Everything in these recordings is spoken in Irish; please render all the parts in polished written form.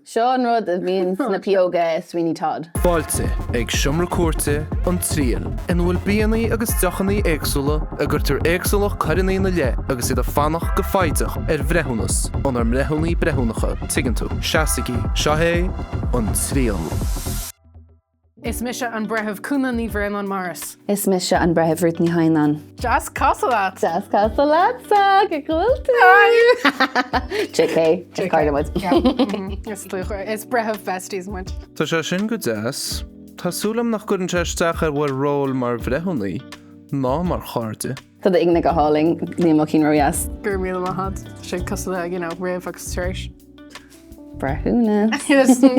Seo an rud a bhíonn sna pióga i Sweeney Todd. Fáilte ag Seomra Cúirte An Triail, ina bhfuil bianna agus deochanna éagsúla a gcuirtear éagsúlacht coireanna ina leith agus iad ag fanacht go foighdeach ar bhreithiúnas ónár mbreithiúnaí breithiúnacha, tuigeann tú. Seasaigí, seo é An Triail. Is mise an Breitheamh Cúna Ní Bhraonáin Morris. Is mise an Breitheamh Rút Ní hAdhnáin. Deas casadh leat! Deas casadh leatsa! Cén chaoi a bhfuil tú? Hi! JK, is cairde muid. Is dlúthchairde, is breitheamh besties muid. Tá sé sin go deas. Tá súil agam nach gcuireann sé isteach ar bhur ról mar bhreithiúnaí, ná mar chairde. Tá d'ingne go hálainn, níl mo chinn ródheas. Go raibh míle maith agat. Tá sé cosúil le, you know, roimh agus tar éis. Breithiúnas.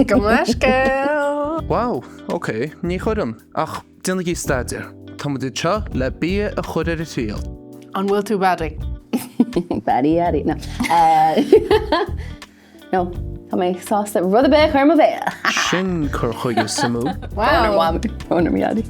Gabh mo leithscéal! Wow, ok, ní chuireann, ach déanaigí staidéar. Tá muid anseo le bia a chur ar a thriail. An bhfuil tú ready? Ready, ready, no. No, tá mé sásta rud ar bith a chur i mo bhéal. Sin cur chuige suimiúil. Wow! Brón orm, a Dhaidí.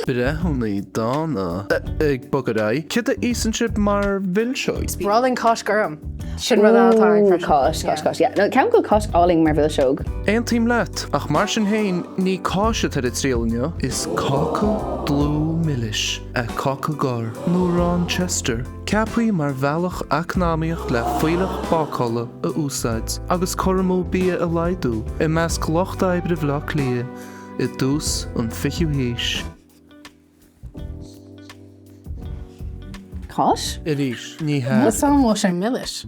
Breithiúnaí dána. Ag bogadh ar aghaidh, céard a íosann sibh mar mhilseog? Is breá linn cáis ghorm. Sin rud eile atá againn freisin. Cáis, cáis, cáis, yeah. No, ceapaim go bhfuil cáis álainn mar mhilseog. Aontaím leat, ach mar sin féin, ní cáis atá ar an triail inniu. Is cáca dlúth milis é cáca gorr, nó arán Chester, ceaptha mar bhealach eacnamaíoch le fuílleach bácála a úsáid agus cur amú bia a laghdú i measc lucht oibre Bhaile Átha Cliath i dtús an 20ú haois. Cáis? Arís, ní hea. Meas tú an bhfuil sé milis?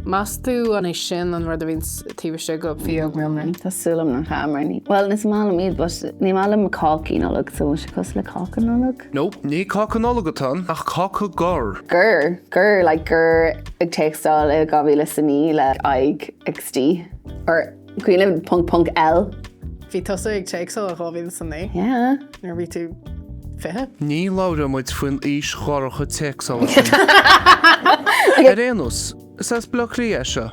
Meas tú an é sin an rud a bhíonn taobh istigh de phióg mionra? Tá súil agam nach ea, mar ní, bhuel, is maith liom iad, but ní maith liom cácaí Nollag, so bhfuil sé cosúil le cáca Nollag? Nope, ní cáca Nollag atá ann, ach cáca gorr. Gur, gur, like gur ag téacsáil i 2009 le aghaidh XD, or Cuimhin ponc ponc L. Bhí tusa ag téacsáil i 2009? Yeah. Nuair a bhí tú 20? Ní labhróidh muid faoin aois dhorcha téacsála sin. Ar aon nós, is as Baile Átha Cliath é seo.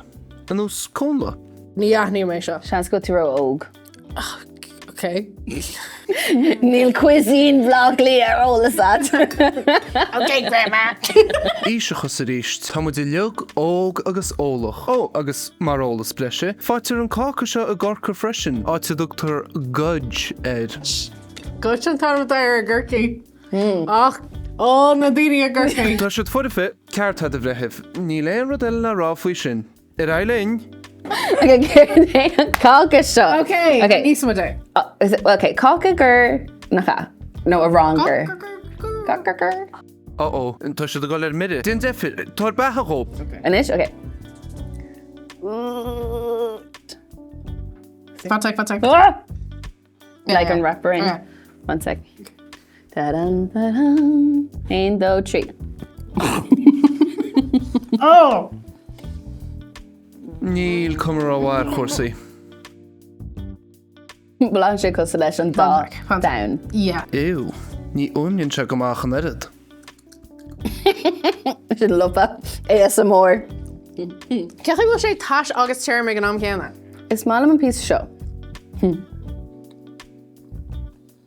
Ar nós Connla. Ní aithním é seo. Seans go bhfuil tú ró-óg. Ok. Níl cuisine Bhaile Átha Cliath ar eolas agat. Ok, grandma! Aoiseachas arís, tá muid uilig óg agus eolach. Ó, agus mar eolas breise, faightear an cáca seo i gCorcaigh freisin, áit a dtugtar gudge air. Gudge an t-ainm atá air i gCorcaigh. Ach, ó, na daoine i gCorcaigh! Tá siad foirfe, ceart agat a bhreithimh. Níl aon rud eile le rá faoi sin. Ar aghaidh linn! Ok, céard é an cáca seo? Ok, íosfaidh muid é. Is it, ok, cáca gur, nach ea? Nó arán gur. Cáca gur. Uh oh, tá siad ag dul ar mire. Déan deifir, tabhair beatha dhóibh. Anois, ok. Fan sec, fan sec. Like an rapper in. One sec. Ta-dum, ta-dum. Haon, dó, trí. Oh! Níl cuma rómhaith ar chúrsaí. Blaiseann sé cosúil leis an dá domhan. Yeah. Ew, ní fhuaimníonn sé go maith ach an oiread. Sin liopa. ASMR. Cén chaoi bhfuil sé tais agus tirim ag an am céanna? Is maith liom an píosa seo.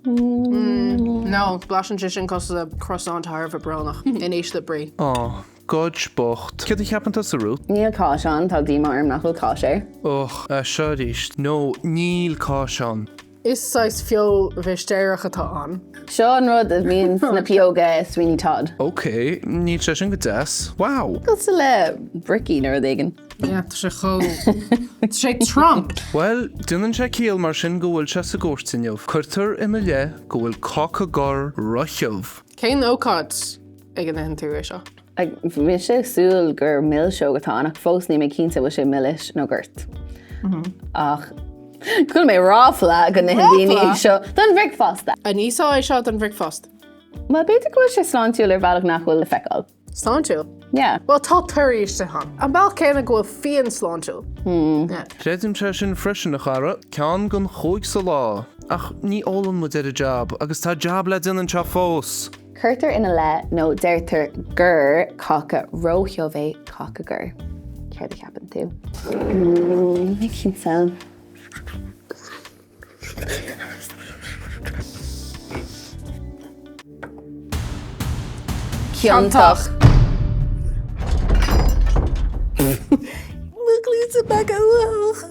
No, blaiseann sé sin cosúil le croissant thar a bheith brónach in ísle brí. Aw, Gudge bocht. Céard a cheapann tusa, Ruth? Níl cáis ann, tá díomá orm nach bhfuil cáis air. Och, é seo arís. No, níl cáis ann. Is saghas feoil mhistéireach atá ann. Seo an rud a bhíonn sna pióga i Sweeney Todd. Ok, níl sé sin go deas. Wow! Cosúil le bricky nó rud éigin. Yeah, tá sé chomh... Tá sé trom! Bhuel, déanann sé ciall mar sin go bhfuil sé sa gcúirt inniu. Cuirtear ina leith go bhfuil cáca gorr róthiubh. Cén ócáid ag a n-itheann tú é seo? Like, bhí mise ag súil gur milseog atá ann ach fós níl mé cinnte bhfuil sé milis nó goirt. Ach chuala mé ráfla go n-itheann daoine Ráfla? seo don bhricfeasta. An íosfá é seo don bhricfeasta? Bhuel, b'fhéidir go bhfuil sé sláintiúil ar bhealach nach bhfuil le feiceáil. Sláintiúil? Yeah. Bhuel, tá torthaí istigh ann. An bealach céanna go bhfuil fíon sláintiúil. Yeah. Creidimse é sin freisin, a chara. Ceann don chúig sa lá. Ach ní ólann muid ar an jab, agus tá jab le déanamh anseo fós! Cuirtear ina leith nó deirtear gur cáca róthiubh é cáca gorr. Céard a cheapann tú? Níl mé cinnte. Ciontach. Mo chluasa beaga uathach.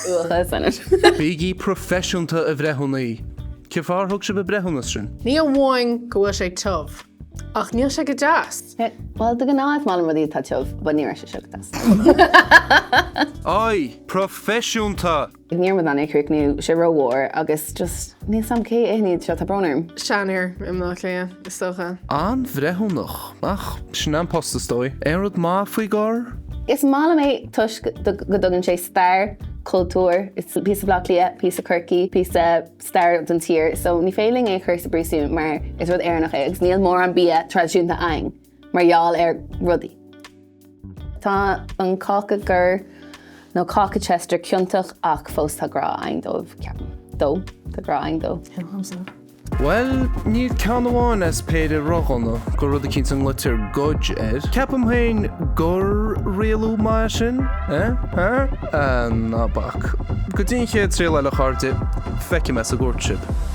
Uachas anois. Bígí proifisiúnta a bhreithiúnaí. Cén fáth ar thug sibh an breithiúnas sin? Ní amháin go bhfuil sé tiubh, ach níl sé go deas. Bhuel, de ghnáth is maith liom rudaí atá tiubh, but ní raibh sé seo go deas. Oi! Proifisiúnta! Ní raibh muid in ann é a chríochnú, sé rómhór agus just níl 's a'm cé a itheann iad seo, tá brón orm. Seanfhear i mBleá Cliath, is dócha. An-bhreithiúnach, ach sin an post is dóigh. Aon rud maith faoi Gor? Is maith liom é toisc go dtugann sé stair, cultúr, is píosa Bhaile Átha Cliath, píosa Corcaí, píosa stair don tír, so ní féidir linn é a chur sa bpríosún mar is rud Éireannach é agus níl mórán bia traidisiúnta againn mar gheall ar rudaí. Tá an cáca Gor nó cáca Chester ciontach ach fós tá grá againn dóibh, ceapaim. Dó. Tá grá againn dó. Bhuel, níl ceann amháin as péire ródhona go rud eicínt a nglaoitear Gudge air. Ceapaim féin gur rialú maith é sin, eh? Eh? Ah, ná bac. Go dtí an chéad triail eile a chairde, feicfidh mé sa gcúirt sibh.